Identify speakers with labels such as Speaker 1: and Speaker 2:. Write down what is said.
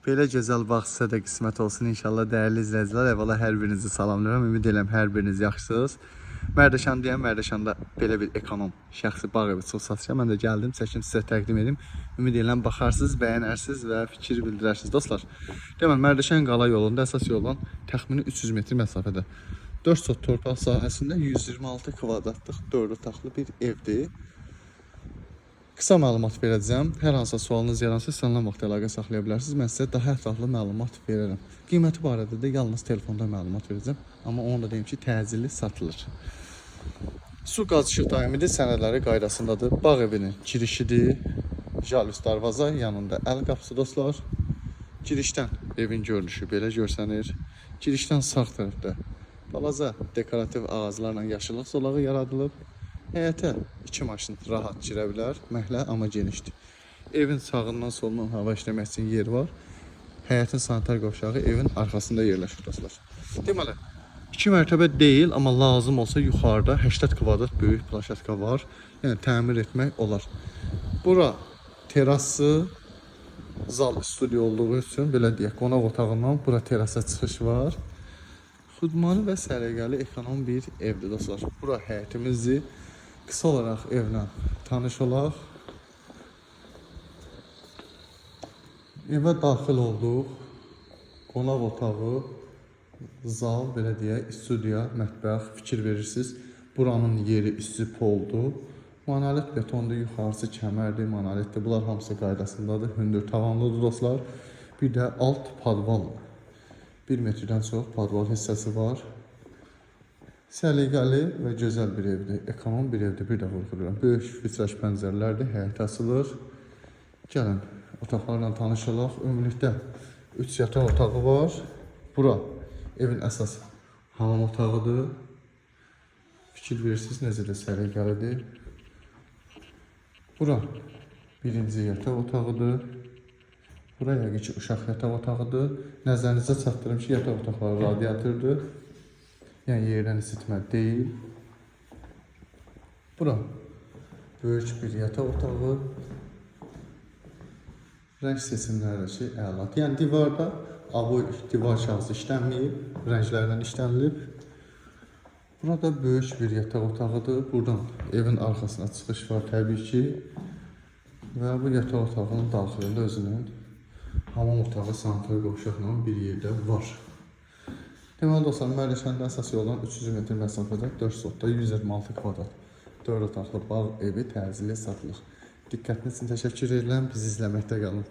Speaker 1: Belə gözəl bağ sizə də qismət olsun inşallah dəyərli izləyicilər. Əvvəla hər birinizi salamlayıram. Ümid edirəm hər biriniz yaxşısınız. Mərdəkandayam. Mərdəkanda belə bir ekonom şəxsi bağ evi çox satışa. Mən də gəldim, çəkim sizə təqdim edim. Ümid edirəm baxarsınız, bəyənərsiniz və fikir bildirərsiniz dostlar. Deməli Mərdəkan qala yolunda əsas yoldan təxmini 300 metr məsafədə 4 sot torpaq sahəsində 126 kvadratlıq 4 otaqlı bir evdir. Qısa məlumat verəcəm. Hər hansısa sualınız yaransa istənilən vaxt əlaqə saxlaya bilərsiniz. Mən sizə daha ətraflı məlumat verərəm. Qiyməti barədə də yalnız telefonda məlumat verəcəm. Amma onu da deyim ki, təcili satılır. Su qaz işıq daimidir, sənədləri qaydasındadır. Bağ evinin girişidir. Jalüz darvaza, yanında əl qapısı dostlar. Girişdən evin görünüşü belə görsənir. Girişdən sağ tərəfdə balaca dekorativ ağaclarla yaşıllıq zolağı yaradılıb. Həyətə iki maşın rahat girə bilər. Məhəllə amma genişdir. Evin sağından solundan hava işləmək üçün yer var. Həyətin sanitar qovşağı evin arxasında yerləşir dostlar. Deməli, iki mərtəbə deyil, amma lazım olsa yuxarıda 80 kvadrat böyük plaşatka var. Yəni təmir etmək olar. Bura terası, zal studiya olduğu üçün belə deyək, qonaq otağından bura terasa çıxış var. Xudmani və səliqəli ekonom bir evdir dostlar. Bura həyətimizdir. Qısa olaraq evlə tanış olaq. Evə daxil olduq. Qonaq otağı, zal, belə deyək, studiya, mətbəx, fikir verirsiniz. Buranın yeri üstü poldur. Monolit betondur, yuxarısı kəmərdir, monolitdir. Bunlar hamısı qaydasındadır. Hündür tavanlıdır dostlar. Bir də alt padval. 1 metrdən çox padval hissəsi var. Səliqəli və gözəl bir evdir. Ekonom bir evdir. Bir də vurğulayıram. Böyük vitraj pəncərələrdir, həyətə açılır. Gəlin otaqlarla tanış olaq. Ümumilikdə 3 yataq otağı var. Bura evin əsas hamam otağıdır. Fikir verirsiniz necə də səliqəlidir. Bura birinci yataq otağıdır. Bura yəqin ki uşaq yataq otağıdır. Nəzərinizə çatdırım ki, yataq otaqları radiatordur. Yəni yerdən isitmə deyil. Bura böyük bir yataq otağı. Rəng seçimləri ki, əladır. Yəni divarda avoy divar kağızı işlənməyib, rənglərdən işlənilib. Burada böyük bir yataq otağıdır. Buradan evin arxasına çıxış var təbii ki. Və bu yataq otağının daxilində özünün hamam otağı sanitar qovşaqla bir yerdə var. Deməli dostlar, Mərdəkanda əsas yoldan 300 metr məsafədə 4 sotda 126 kvadrat 4 otaqlı bağ evi təcili satılır. Diqqətiniz üçün təşəkkür edirəm. Bizi izləməkdə qalın.